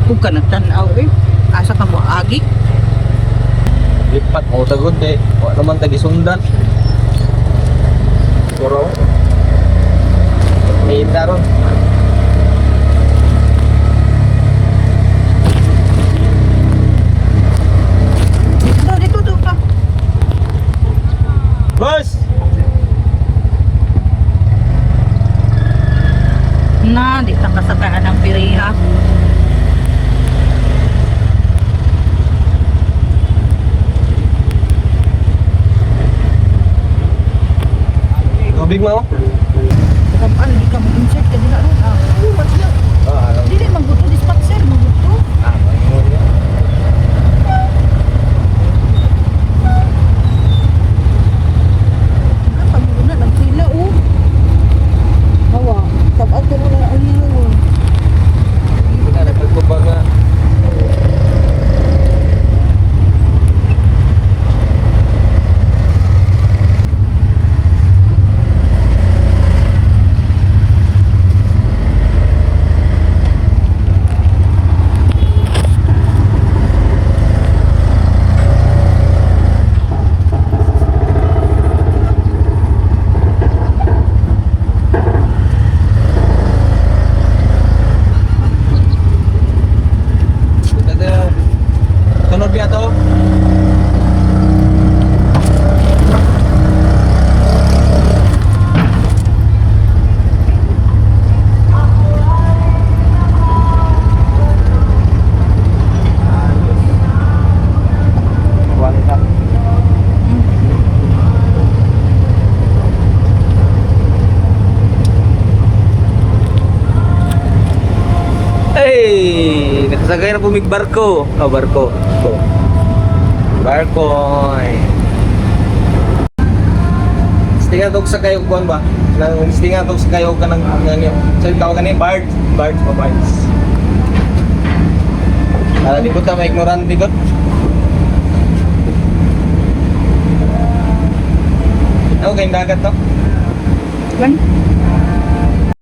Kung ka nagtanaw eh. Asa ka mo agi? Lipat mo tagod eh. Wa naman tagisundan. Siguro. May ron. Dito, dito, dito pa. Boss! Na, di ta kasakaan ng piriha. Tubig mo? Kapan, di ka mag-insert ka dila ron. Ah, oh, siya. Ah, alam. Dili maguto dispatcher, maguto. Ah, maingon niya. Ah, paguna nagpila oh. Hawa, tabat ka mo na ang ilaw. Oh. Hindi na nagpagbabaga. Punta tayo. Sunod biya to. One cup. Hey! Nakasakay na po mig barko. Oh, barko. Ko. Barko. Stinga tog sa kayo kuan ba? Nang stinga tog sa kayo kanang ano. Sa tawag kani barge, barge ba barge. Para di ko ta ma-ignorante ko. Ako kayong dagat to. Gan.